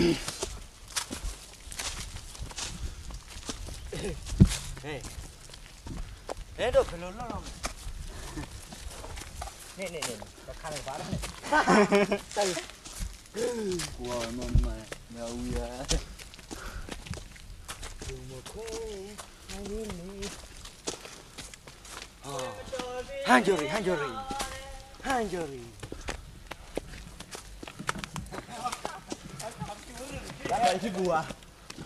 ဟဲ, ဟဲဒိၣ်ဖဲလိၤလီၢ်လီၢ်မး, န့ၣ်န့ၣ်န့ၣ်, တခါန့ၣ်ဘၣ်ဒၣ်န့ၣ်, ကွၢ်မၤမၤ, မၤဝံၤဧါ, ဟါကၠီရံၣ်, ဟါကၠီရံၣ်, ဟါကၠီရံၣ်, ဟါကၠီရံၣ်,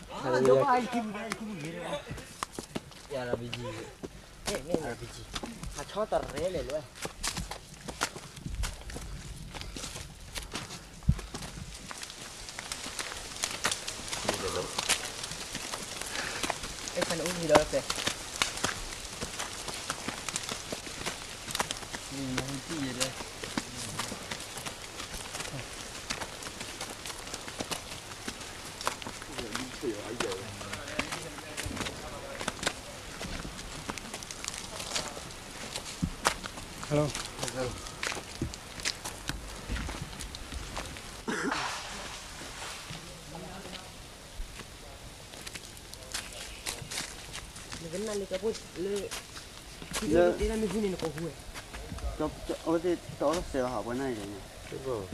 ယၤရဘံကံ, န့ၣ်န့ၣ်ရဘံကံ, ဟးဆီတရဲလဲၣ်လၢ အဲၣ်ဖဲနအူထံဒီးဖဲ, နမၤဟူတံၢ်ယဲဒၣ်. Hello. နကနၣ်လၢကပိၢ်လၢ, လၢ, တၢ်မ့ၢ်ဟူန့ၣ်နကဟူဝဲ, အဝဲသ့ၣ်တအီၣ်တၢ်စဲးဘၣ်ဟးပှဲၤနၢ်အံၤန့ၣ်,